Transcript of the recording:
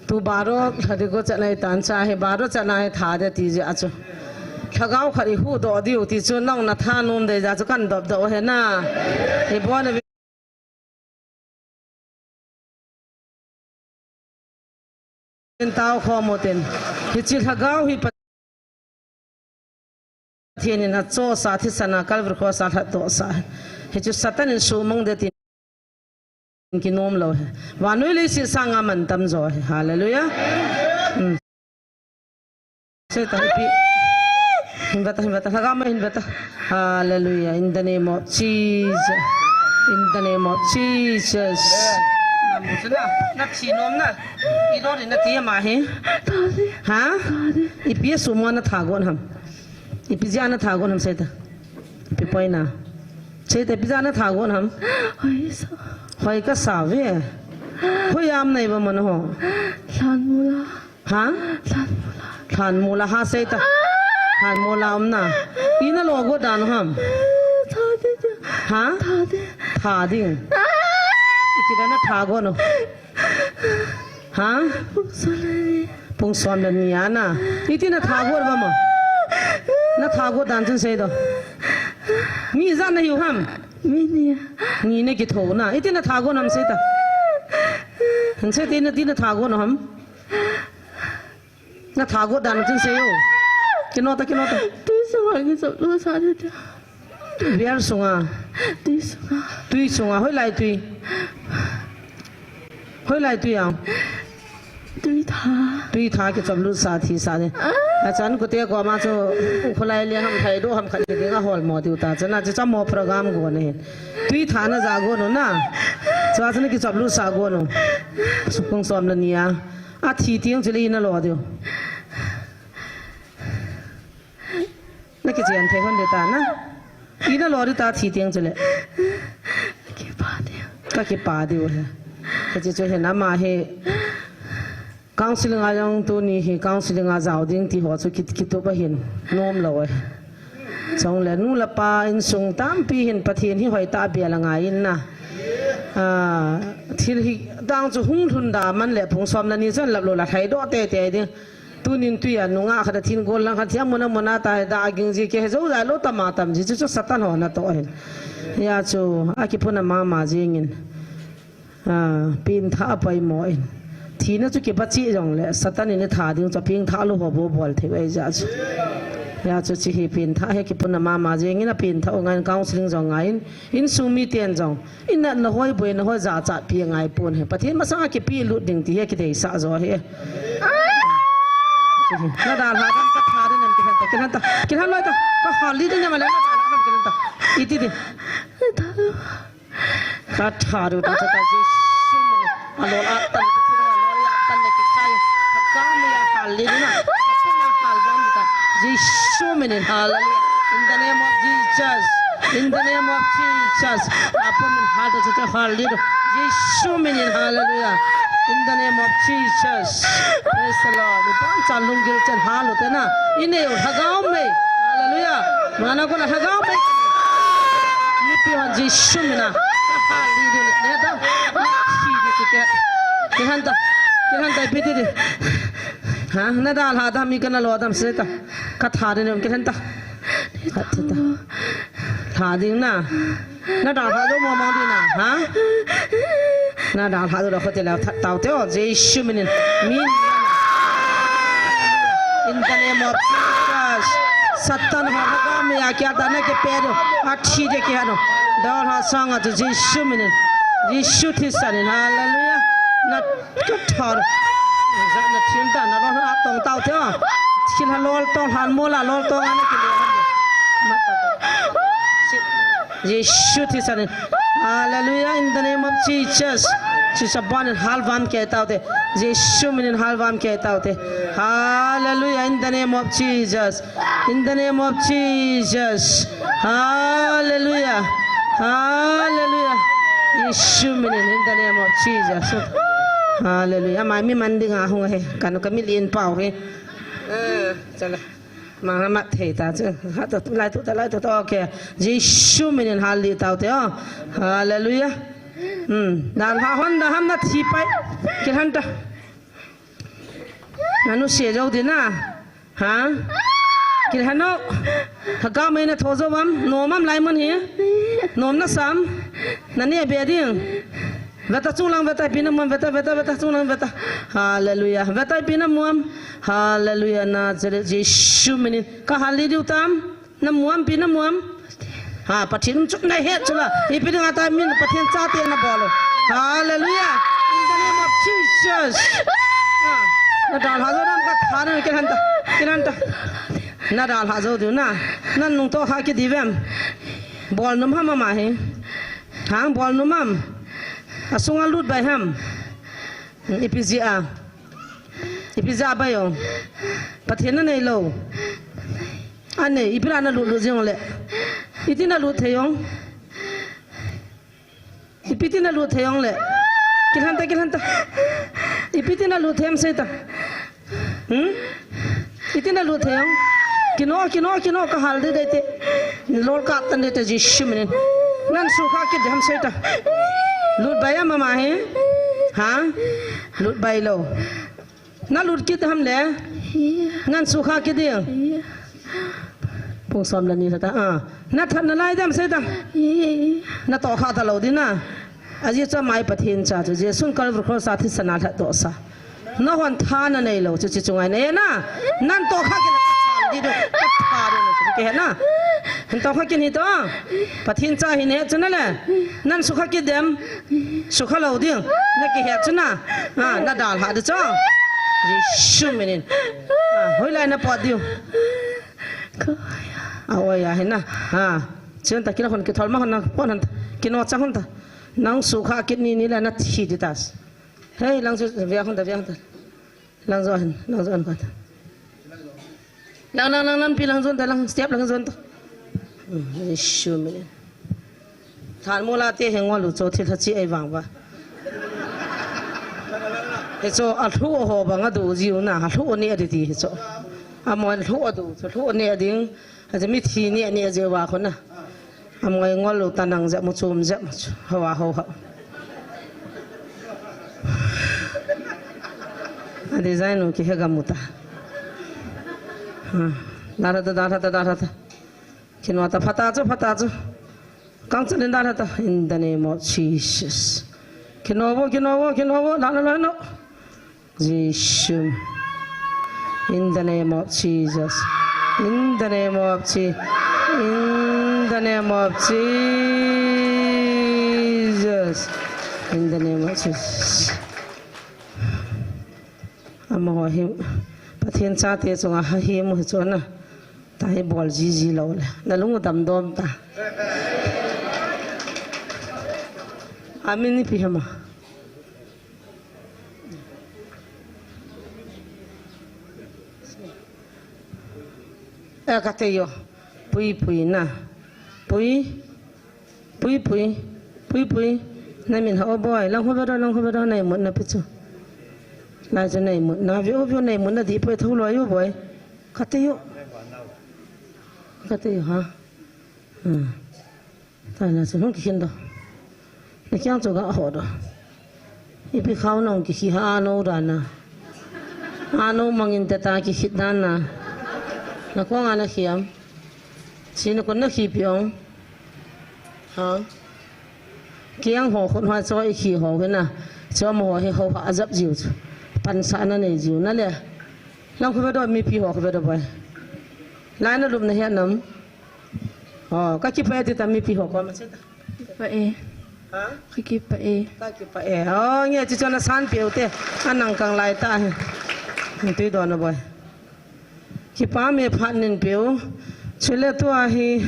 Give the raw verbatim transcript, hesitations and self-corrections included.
Tu baro lhari ko chatna i tan cha hi baro chatna hi tha de ti jeh a chu. Lhagao khat i huhdoh diu ti chu nang na thanom dei jeh a chu kan dopdoh u hi na. I bon a vin tao khom u tin. Hiche lhagao hi Pathen in achohsa, thisan a Calvary Cross a lhatdohsa. Hichu Satan in sumang de tin kinom lou hi. Vannoi leiset sanga mantam jo hi. Hallelujah. Hmm. Seitan pi. Hin veta, hin veta. Lhagao mei hin veta. Hallelujah. In the name of Jesus. In the name of Jesus. Na mu chu na, na thi nom na. I lo ri na ti ma hi. Ha? Ipi a sum a na tha gon ham? Ipi jeh a na tha gon ham, seita? Ipi poi na? Seita, ipi jeh a na tha gon ham? Hoi ka sa. Hoi ka sa ve. Hoi am nei ba man ho? Lhan mula. Ha? Lhan mula. Lhan mula ha, seita. Lhan mula um na. I na lo got dan u ham? Tha ding. Ha? Tha ding. Tha ding. Iti da na tha gon u? Ha? Pung som le ni. Pung som le ni a na. Iti na tha got ba ma? Na tha got dan chun sei do. Mi ijat na hiu ham? Mi ni. Ni na kitho na. Iti na tha got ham, seita? Hin seita, iti na tha got ham? Na tha got dan chun sei o. Kino ta, kino ta. Tui sunga kichop lut sa de ta. Bial sunga. Tui sunga. Tui sunga. Hoilai tui? Hoilai tui a? Tui tha. Tui tha kichop lut sa, thi sa de. Ah. Achan kote koma chu, u kholai le ham, thai do ham khat kiding a hol mo diu ta. Chana chu chamo program gon ahi. Tui tha na ja gon u na. Chua chu na kichop lut sa gon u. Pung som le ni a. A thi teng chule i na lo diu. Na kichen thei hon de ta na. I na lo diu ta thi teng chule. Ka kipa diu. Ka kipa diu he. Ka chi chu he na ma he. Counseling a jong tuni hi counseling a jao ding ti ho chu kit, kitup ahin. Nom lo e. Chule nu le pa insung tampi hin Pathen hi hoitah a bel angai in na. Ah, thil hi dang chu hung lhun da man le pung som le ni chun lap lo la thai do te te ding. Tunin tui a nungah khat a thin gol lang khat hi amun amun a tai da ging ji ke he jo jai lo tama tam ji chu, chu Satan ho na to hin. Hia chu a kipuna mama jingin. Ah, pengthah a poimo in. Thina chu kipat cheh jongle, Satan in i tha ding chu pengthah lou ho bou bol thei u ahi jeh chu. Hia chu chi hi pengthah hi kipuna mama jingin a pengthah u ngai in counseling jong ngai in, insung miten jong. I natna hoi boina hoi jachat pi angai pon hi. Pathen masanga kipelut ding ti hi kideisah jo hi. Chi hi. Na dalha dam ka tha ding em kilhen ta, kilhen ta, kilhen loi ta. Ka hal li ding em le na dalha dam kilhen ta. Iti ding. Ka tha diu ta, ta, ta, Jesu min in. Alol atan le kichai, alol atan le kichai. Ka kam le a hal li na. Ka pum a hal bam ta. Jesu min in, hallelujah. In the name of Jesus. In the name of Jesus. Ka pum in hal ta, ta, hal li. Jesu min in, hallelujah. In the name of Jesus. Praise the Lord. Ipan cha lunggil chen hal u te na. I neo lhagao mei. Hallelujah. Mana ko na lhagao mei. Mipi hon Jesu min a. Hal li di le da. Chi di chi ke. Kilhen ta. Kilhen ta ipi ti di. Ha, na dalha dam i ka na lo dam seita. Ka tha ding em kilhen ta. Ka tha ta. Tha ding na. Na dalha do mo mo ding na. Ha? Na dalha do lo ko te la tao te o Jesu min in. Min. In the name of Jesus. Satan ho lhagao mei a kia da na ke pe do. A thi de ke ha do. Dalha sanga chu Jesu min in. Jesu thisan in. Hallelujah. Na ka tha. Jat na thin ta na lo na tong tao te o. Thil ha lol tong han mo la lol tong ana ki le. Jesu thisan in. Hallelujah, in the name of Jesus. Chi sa ban in hal vam ke tao te. Jesu min in hal vam ke tao te. Hallelujah, in the name of Jesus. In the name of Jesus. Hallelujah. Hallelujah. Jesu min in, in the name of Jesus. Hallelujah. Mai mi man ding a hung he. Kanu kami lien pau he. Eh, chala. Ma ma thei ta chu. Ha ta lai tu ta lai tu ta, okay. Jesu min in hal li tao te o. Hallelujah. Hmm. Dalha hon da ham na thi pai. Kilhen ta. Nanu se jo di na. Ha? Kilhen o. Haka mai na tho jo am. Nom am lai mun hi. Nom na sam. Nani a be ding. Veta chunglang veta ipi na mu am veta veta veta chunglang veta. Hallelujah. Veta ipi na mu am. Hallelujah. Nazareth Jesu minin. Ka hal li diu tam. Na mu am ipi na mu am. Ha, Pathen um chu na het chu la. Ipi dinga ta min Pathen chate na bol. Hallelujah. In the name of Jesus. Ha. Na dalha jo nam ka tha na kilhen ta. Kilhen ta. Na dalha jo diu na. Nanung toh kha kit di vem. Bol nom ham ama hi. Hang bol nom am. Asunga lut bai ham. Ipi jeh a. Ipi jeh a bai o. Pathen na nei lou. Anei, ipi la na lut lut jing le. Iti na lut thei ong. Ipi ti na lut thei ong le. Kilhen ta, kilhen ta. Ipi ti na lut thei am sei ta. Hmm? Iti na lut thei ong. Kino, kino, kino ka hal di dei te. Lol ka tan dei te Jesu minin. Nan sukha kit di ham sei ta. Lut bai am ama hi. Ha? Lut bai lou. Na lut kit ham le. Nan sukha kit di. Pung som le ni ta. Ah. Na that na lai dem sei ta. Na toh kha ta lou di na. Ajeh chu amai Pathen cha chu Jesun Calvary cross a thisan a lhatdoh sa. Na hon tha na nei lou chu chi chunga na he na. Nan toh kha kit le ka chal di do. Ka tha do na chu ke he na. Hin toh kha kit ni to. Pathen cha hi ne chu na le. Nan sukha kit dem. Sukha lou ding. Na kihet chu na. Ah, na dalha di chu. Jesu minin. Ah, hoilai na pot diu. A oi a hi na. Ha. Chun ta kina hon kithol ma hon na pon hon ta. Kino chang hon ta. Nang sukha kit ni ni la na thi di ta. Hei, lang chu via hon ta, via hon ta. Lang jo hin, lang jo hin ka ta. Lang, lang, lang, lang, pi lang jo ta, lang, step lang jo ta. Hmm, Jesu minin. Thanmola te heng ngol u chu thil tha chi ei vang va. Hichu a lhu ho bang a du jiu na, a lhu ni a di ti hichu. Amon lhu a du, chu lhu ni a ding. Achu mithi ni a ni a jiu va khun na. Amoi ngol u ta nang jep mu chum jep mu chu. Ho a ho ha. A design u kihe gam u ta. Ha. Da ra ta, da ra ta, da ra ta. Kino ta, pha ta chu, pha ta chu. Kang chan in da ra ta. In the name of Jesus. Kino vo, kino vo, kino vo. Da ra lo no. Jesu. In the name of Jesus. In the name of Je-, in the name of Jesus. In the name of Jesus. Amaho hi Pathen chate chunga ha hi mu hi chu na. Ta hi bol ji ji lou le. Na lung u dam dom ta. Amen ipi hama. Eh, ka te yo. Pui, pui na. Pui. Pui, pui. Pui, pui. Na min ha o boi. Lang ho ve do, lang ho ve do, na imut na pi chu. Lai chu na imut na. Ve o, ve o, na imut na di pui tho lo yo boi. Ka te yo. Ka te yo ha. Hmm. Tana chu hung kikhin do. Na kiang chu ga ho do. Ipi khao nong kikhi ha ano dana. Ano mangin te ta kikhit dana. Na kong ana khiam. Sina kon na khi piong. Ha. Kiang ho khun ha cho i khi ho kena. Cho mo ho he ho ha ajap jiu chu. Pan sa na nei jiu na le. Lang khu ve do mipi ho khu ve do bai. Lai na lup na he nam. Oh, ka kipah e ti ta mipi ho ko ma che ta. Kipah e. Ha? Ka kipah e. Ka kipah e. Oh, nge chi chona san piu te. Anang kang lai ta he. Tui do na boi. Kipah me phat nin piu. Chule tua hi.